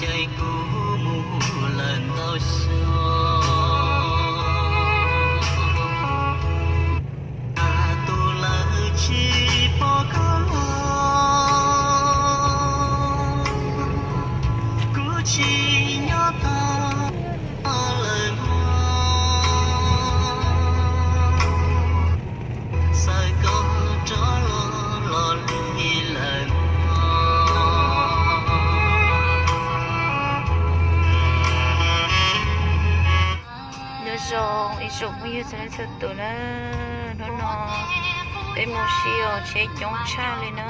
Ces kuv mus lawm ntau xyoo, tus lawv tsis pom koj los, kuv tsis nyob tau lawm mog. Xav koj rov los los li lawm mog. Nyob zoo ib tsoom phooj ywg txhua leej txhua tus na, hnub no peb mus si os, tsheb coob tshaj li na.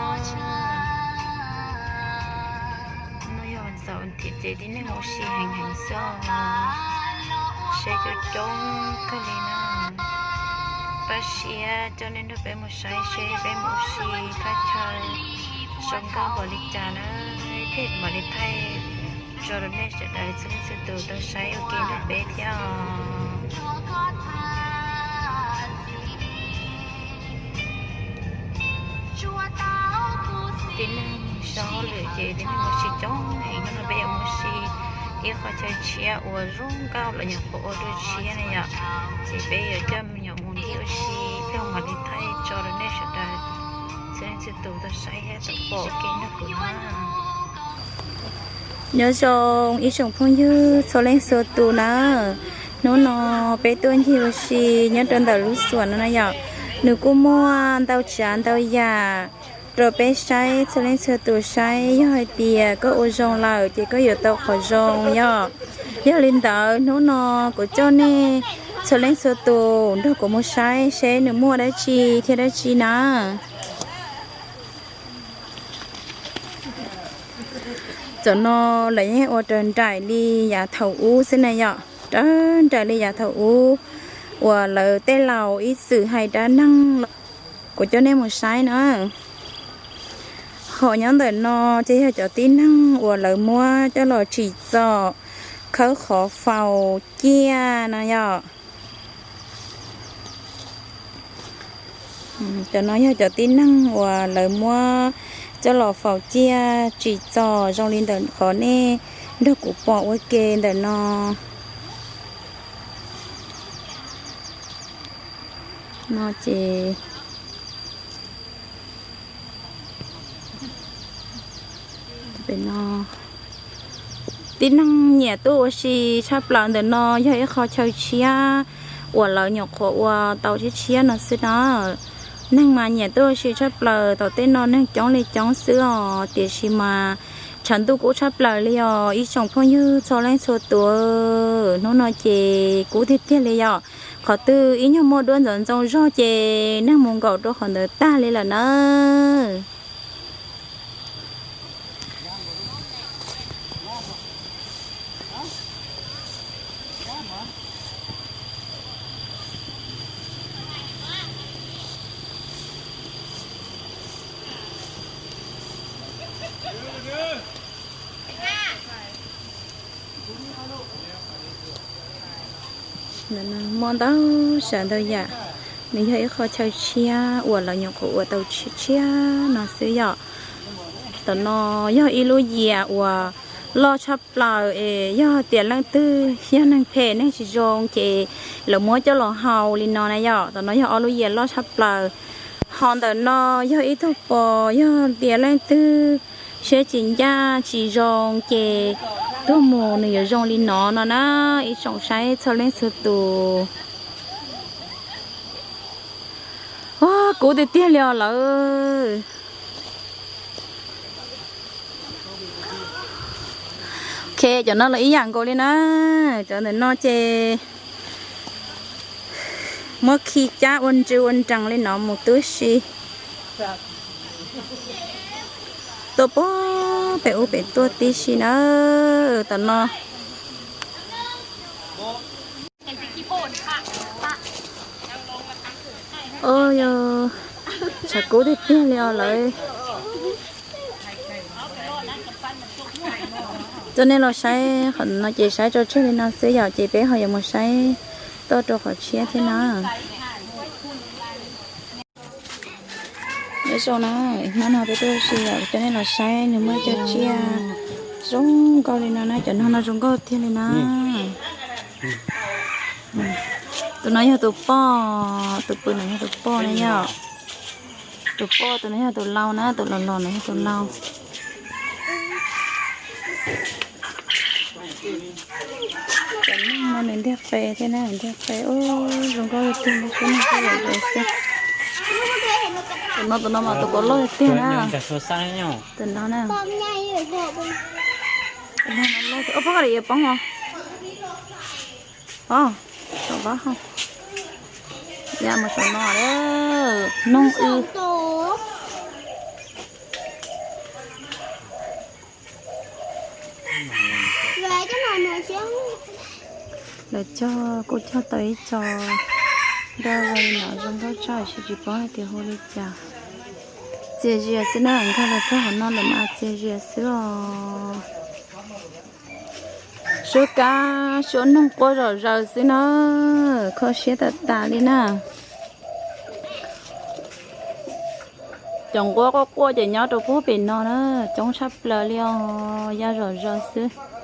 Hnub no yog vas xaum thiab ces tib neeg mus si heev heev xwb os. Tsheb coob coob kawg li na. Pab siab coj nej nrog peb mus saib seb peb mus si thaj chaw zoo nkauj npaum li cas na, peb mam li thaij tso rau nej sawv daws txhua leej txhua tus tau saib ua ke nrog peb thiab os. Tib neeg sau hauj lwm ces tib neeg mus si coob heev, hnub no peb yuav mus si ib qho chaw tshiab uas zoo nkauj lawv nyuam qhuav ua dua tshiab na yom. Ces peb yuav coj me nyuam mus ncig ua si, peb mam li thaij tso rau nej sawv daws txhua leej txhua tus tau saib thiab tau pom ua ke nrog kuv na. Nyob zoo ib tsoom phooj ywg txhua leej txhua tus na, hnub no peb tuaj ncig ua si nyob rau ntawm lub xuam no na yom. Nws kuj muaj ntau tsav ntau yam rau peb saib txhua leej txhua tus saib, yog hais tias koj ua zoo lawm ces koj yuav tau qhov zoo yom. Yog li ntawd hnub no kuv coj nej txhua leej txhua tus nrog kuv mus saib seb nws muaj dab tsi thiab dab tsi na. Tam no lawv yeej ua raws nraim li yav thaum ub xwb na yom, raws nraim li yav thaum ub uas lawv tej laus ib txwm hais dab neeg los. Kuv coj nej mus saib na. Ho nyob ntawm no ces yog cov tib neeg uas lawv muab coj los tsim txom khawb qhov faus ciaj no yom. Cov no yog cov tib neeg uas lawv muab coj los faus ciaj tsim txom zoo li ntawm qhov nej nrog kuv pom ua ke ntawm no. No ces tib neeg nyiam tuaj ua si tshaj plaws ntawm no yog ib qho chaw tshiab uas lawv nyuam qhuav ua tau tshiab tshiab no xwb na. Neeg mas nyiam tuaj ua si tshaj plaws, tom tej no neeg coob li coob xwb os, tiam sis mas tshav ntuj kub tshaj plaws li os ib tsoom phooj ywg txhua leej txhua tus. Hnub no ces kub tiag tiag li yom, qhov twg ib nyuag muaj duab ntxoov ntxoo zog ces neeg mus nkaum rau qhov ntawd tag li lawm na. Muaj ntau tsav ntau yam, nws yog ib qho chaw tshiab uas lawv nyuam qhuav ua tau tshiab tshiab no xwb yom. Tam no yog ib lub yias uas loj tshaj plaws es yog tias leej twg yog neeg phem neeg tsis zoo ces lawv muab coj los hau li no na yom. Tam no yog ob lub yias loj tshaj plaws. Ho ntawm no yog ib tug pos, yog tias leej twg siab tsis ncaj tsis zoo ces tuag mus nws yuav zoo li no no na, ib tsoom saib txhua leej txhua tus. Kub tiag tiag li os lawm. Ok, cov no los ib yam nkaus li na. Cov ntawm no ces muab khi cab ua ntsw ua nrees li no mus tib si. Tuaj puag pem ub pem tuaj tib si na. Tam no, o, yog tshav kub tiag tiag li os lawm. Coj nej los saib qhov no ces saib tso tseg li no xwb yom, ces peb ho yuav mus saib tuaj rau qhov tshiab thiab na. Nyob zoo na, hnub no peb tuaj si yom, coj nej los saib nws muaj cov tsiaj Zoo nkauj li no na, cov noog no zoo nkauj tiag li na. Tus no yog tus poj, tus pw no yog tus poj na yom. Tus poj, tus no yog tus lau na, tus los los no yog tus lau. Cov noog no nws ntiag qe thiab na, ntiag qe, zoo nkauj tiag, lub kub ntiag qe xwb. Tus no, tus no mas tus kua loj tiag na. Tus no na. Tus no loj tiag, poob li poob os. Os, saum vaj hauv. Ya mus saum no, noog w. Lawv cog, kuj cog tau ib co daj zoo li no, zoo nkauj tshaj, tsis paub hais tias hu li cas. Txias zias xwb na, nkag los txog qhov no lawm mas txias zias xwb os. Suab kab suab noog quaj zom zaws xwb na, kho siab tas tas li na. Cov nquab quaj quaj ces nyob rau puag pem no na, coob tshaj plaws li os, ya zom zaws xwb.